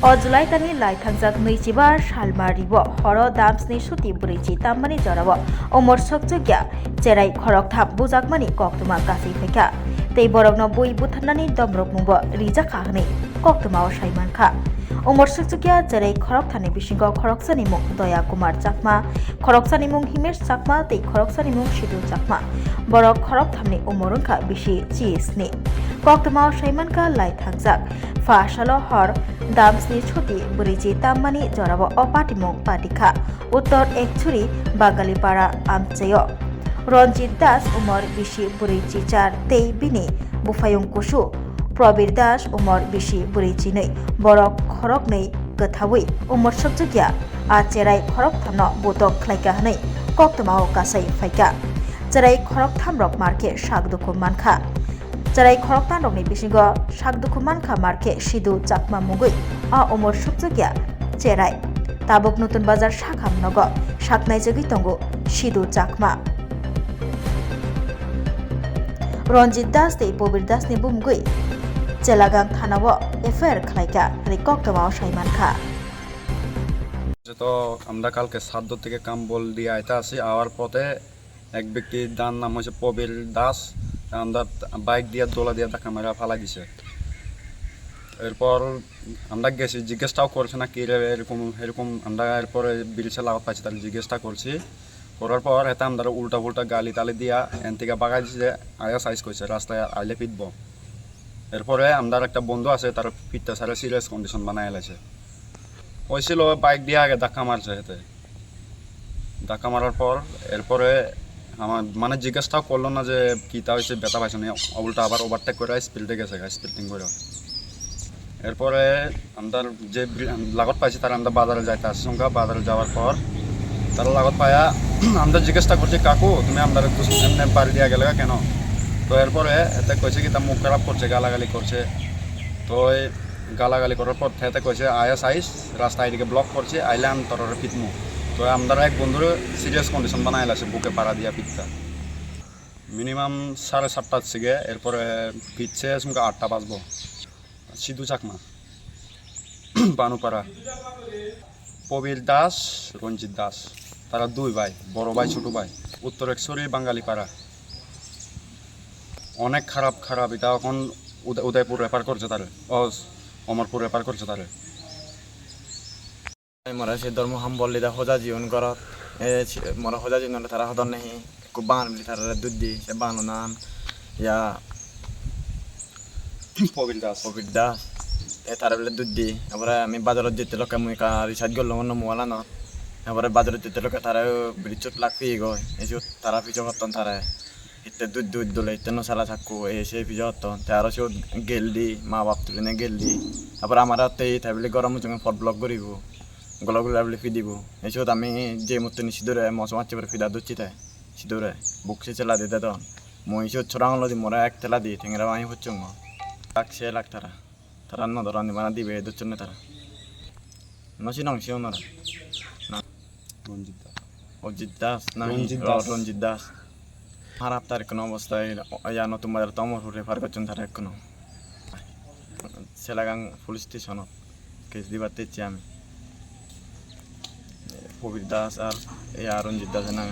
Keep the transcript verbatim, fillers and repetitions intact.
O July talni lai thangjak nwichiba salmari o horo damsni suti bwrwichi tammani jorao umor sokchukya cherai khoroktham bujakmani koktwma kasui phaikha, tei borokno bui butharnani domrokmungbo rijakha hwnwi koktwmao sai mankha. Umor sokchukya cherai khorokthamni bisingo khoroksani mung Doya Kumar Chakma, khoroksani mung Himesh Chakma tei khoroksani mung Sidu Chakma. Borok khorokthamni umor wngkha bisi chisni. Koktwmao sai mankha lai thangjak pha salo hor damsni suti bwrwichi tammani jorao o patimung patikha Uttor Ekchuri Bangalipara amchaio. Ranjit Das umor bisi bwrwichi char tei bini buphayung kusu Probir Das umor bisi bwrwichi nwi, borok khoroknwi kwthaui umor sokchukya a cherai khorokthamno butok khlaikha hwnwi koktwmao kasai phaikha. Cherai khorokthamrok markhe sak dukhu mankha. Cherai khoroktamrokni bisingo sak dukhu mankha markhe Sidu Chakma mungwi a umor sokchukya cherai. Tabuk Nutun Bazar sakham nogo saknaijagwi tongo Sidu Chakma. Ranjit Das tei Pobir Das ni bumgwi Chelagang thanao F I R khlaikha hwnwi koktwmao sai mankha. যে তো আমরা কালকে সাত দূর থেকে কাম বল দিয়ে আইতে আসি, আওয়ার পথে এক ব্যক্তি, তার নাম হচ্ছে প্রবীর দাস, আমরা বাইক দিয়ে দোলা দিয়ে ধাক্কা মেরে ফালাই দিছে। এরপর আমরা গেছি, জিজ্ঞেসটাও করছে না কি রে এরকম এরকম। আমরা এরপরে ব্রিজে লাগাত পাইছি, তাহলে জিজ্ঞেসটা করছি। করার পর এতে আমরা উল্টা ফুল্টা গালি তালি দিয়া এন থেকে বাগাই দিছে, আয়া সাইজ করছে, রাস্তায় আইলে পিটবো। এরপরে আমরা একটা বন্ধু আছে, তার পিঠটা সারা সিরিয়াস কন্ডিশন বানাই লাইছে। ওই ছিল বাইক দিয়ে আগে ধাক্কা মারছে এতে। ধাক্কা মারার পর এরপরে আমার মানে জিজ্ঞাসাটাও করলো না যে কিতা হয়েছে, ব্যথা পাইছে না, উল্টা আবার ওভারটেক করে স্পিডে গেছে, স্পিডিং করে। এরপরে আমরা যে ব্রি-, লাগত পাইছি, তারা আমরা বাজারে যাইতে আসছি, সঙ্গে বাজারে যাওয়ার পর তারা লাগত পায়া আমরা জিজ্ঞাসা করছি, "কাকু, তুমি আমরা একটু এমনি বাড়ি দিয়ে গেলে কেন?" তো এরপরে এতে কইছে কি, তার মুখ খারাপ করছে, গালাগালি করছে। তো এই গালাগালি করার পর এতে কইছে, "আয়া সাইজ, রাস্তা এদিকে ব্লক করছে, আইলে আমি তোর পিটমু।" তো আমরা এক বন্ধুর সিরিয়াস কন্ডিশন বানাই আছে, বুকে পাড়া দিয়া পিটটা। মিনিমাম সাড়ে সাতটার দিকে, এরপরে ফিরছে সঙ্গে আটটা বাজবো। সিধু চাকমা, বানুপাড়া, প্রবীর দাস, রঞ্জিত দাস, তারা দুই ভাই, বড় ভাই, ছোট ভাই, উত্তর একশোরি বাঙালি পাড়া। অনেক খারাপ, খারাপ। এটা এখন উদয়-, উদয়পুর রেফার করছে তারে, ও, অমরপুর রেফার করছে তারে। More se dormo ham bolli da hoja jiyon gorot. E, si-, more hoja jiyon ole tara hodon nahi. Ekko bangan bili tara duddi, se bangan nan ya Pobir Das. Pobir Das. E tara bile duddi. Abore ami bazarot jette lokke mui ekka recharge gollong onno mobile anot. Abore bazarot jette lokke tara bili chot lak piyegoi. E siyot tara pijo gotton tara. Hitte duddi uddole hitte no sala sakko, e se pijo gotton. Te aro siyot geldi, ma bap tulinei geldi. Abore amare atte te bile goro mujunge pot block guribo. Golok guri bile pidibo. E siyot ami je muttuni sidore mo somajje bore pida docchi te. Sidore buk se chela di dedon. Mui siyot chorang olodi more ek tela di tengera bangi pocchongo. Lak se lak tara. Tara no doran di bana dibe docchonne tara. No sinong siunore. Na. Ranjit Das. Ojit Das nahi? Ranjit Ro-, Das. Ranjit Das. Harap tar ekkono obostai, ya Notun Bazar to Omorpur refer gocchon tara ekkono. Selagang police station-ot case dibatte ecchi ami. Pobir Das ar, ya Ranjit Das nang.